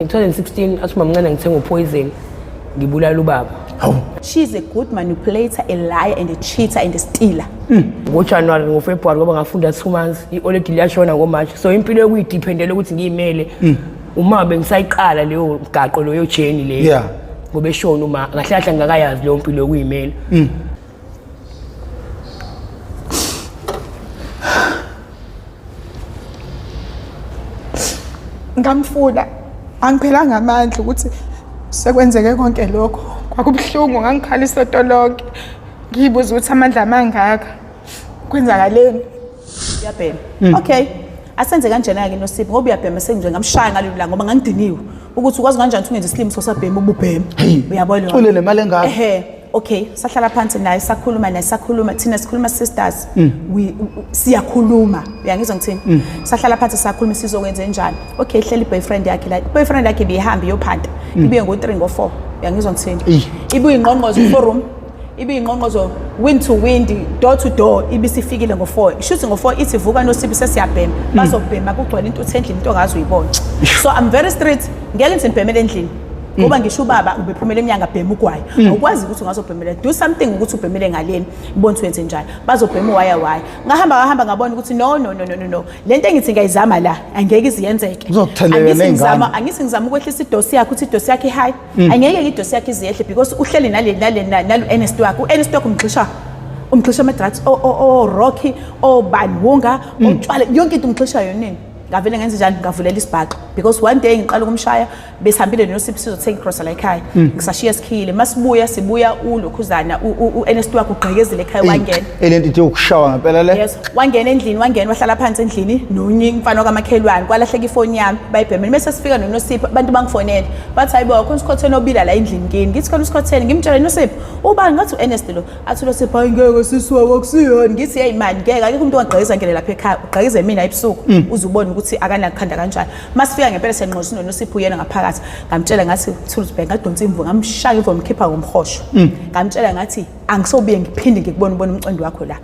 2016 athi mamncane ngithenga upoison ngibulala ubaba. Hawu. She's a good manipulator, a liar and a cheater and a stealer. NgoJanuary ngoFebruary ngoba ngafunda 2 months i-oledi liyashona ngoMarch, so impilo yokuyidependela ukuthi ngiyimele uma bengisayiqala leyo mgaqo leyo journey leyo. Ngoba eshona uma kahle kahle ngingakayazi leyo mpilo yokuyimela. Ngamfuna angiphelanga amandla ukuthi sekwenzeke konke lokho, kwakubuhlungu, ngangikhala isonto lonke ngiyibuza ukuthi amandla amangaka kwenzakaleni. Uyabhema. Okay. Asenze kanjena-ke Nosipho ngoba uyabhema sengize ngamshaya ngalelo langa ngoba ngangidiniwe ukuthi ukwazi kanjani ukuthi ungenze isilimo sosabhema ububhema. Uyabona? Ule nemali engaka. Ehhe. Okay, sahlala phansi naye sakhuluma naye sakhuluma thina sikhuluma sisters. We siyakhuluma. Uyangizwa ngithini? Sahlala phansi sakhuluma sizokwenza njani. Okay, hleli boyfriend yakhe la. Boyfriend yakhe ibihamba iyophanta. Ibuye ngo3 ngo4. Uyangizwa ngithini? Ibuye ingqongqozo forum. Ibiyingqongqozo wind to wind, door to door, ibisifikile ngo-4. Shuthi ngo-4 ithi vuka Nosipho sesiyabhema. Bazobhema kugcwele intuthu endlini into ongaze uyibone. So I'm very strict. Ngeke ngithi ngibhemele endlini. Ngoba ngisho ubaba ubephumela emnyango abhema ugwayi. Awukwazi ukuthi ungazobhemela. Do something ukuthi ubhemele ngaleni. Ubone ukuthi wenze njani. Bazobhema uwaya waya. Ngahamba ngahamba ngabona ukuthi no no no no no no. Lento engithi ngiyayizama la angeke iziyenzeke. Uzokutheleka Angithi ney'ngane. ngizama angithi ngizama ukwehlisa idosi yakhe ukuthi idosi yakhe high. Angeke idosi yakhe iziyehle because uhleli nale nale nalo Ernest wakhe. U-Ernest wakhe umgxisha ama drugs o o o Rocky o bani wunga otshwala yonke into umgxisha yona nini. Ngavele ngenze njani, ngavulela isibhaxo because one day ngiqala ukumshaya besihambile noSipho sizothenga igrosa la ekhaya. Ngisashiya sikhile masibuya sibuya ulokhuzana u-Ernest wakhe ugqekezile ekhaya wangena. Elento ithi ukushawa ngempela le. Yes, wangena endlini, wangena wahlala phansi endlini nonye umfana kamakhelwane, kwalahleka ifoni yami bayibhemele. Bese sifika noNosipho, abantu bangifonela bathi hayibo khona usikhotheni obila la endlini kini. Ngithi khona usikhotheni, ngimtshele Nosipho ubani, ngathi u-Ernest lo. Athi uNosipho hayi ngeke sisi wabo akusiyona. Ngithi hey man ngeke akekho umuntu ongagqekeza ngene lapha ekhaya, ugqekeze mina ebusuku uze ubone ukuthi akanakukhanda kanjani. Masifika ngempela siyanqoza noNosipho uyena ngaphakathi. Ngamtshela ngathi Thuluzi Bank ngadonsa imvu ngamshaya imvu ngikhipha ngomhosho. Ngamtshela ngathi angisobuye ngiphinde ngikubone ubone umcondo wakho la.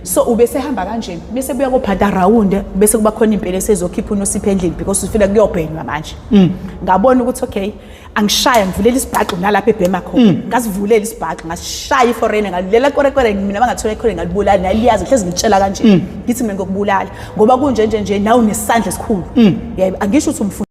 So ubesehamba kanje bese buya kophanda round bese kuba khona impela esezokhipha uNosipho endlini because ufika kuyobhenywa manje. Ngabona ukuthi okay angishaya ngivulela isibhaxu nalapha ebhema khona. Ngasivulela isibhaxu ngasishaya iforeigner ngalulela korekore mina bangathola ikhona ngalibulala naliyazi hlezi ngitshela kanje. Ngithi mina ngokubulala ngoba kunje nje nje nawe unesandla esikhulu. Yebo angisho ukuthi umfuna.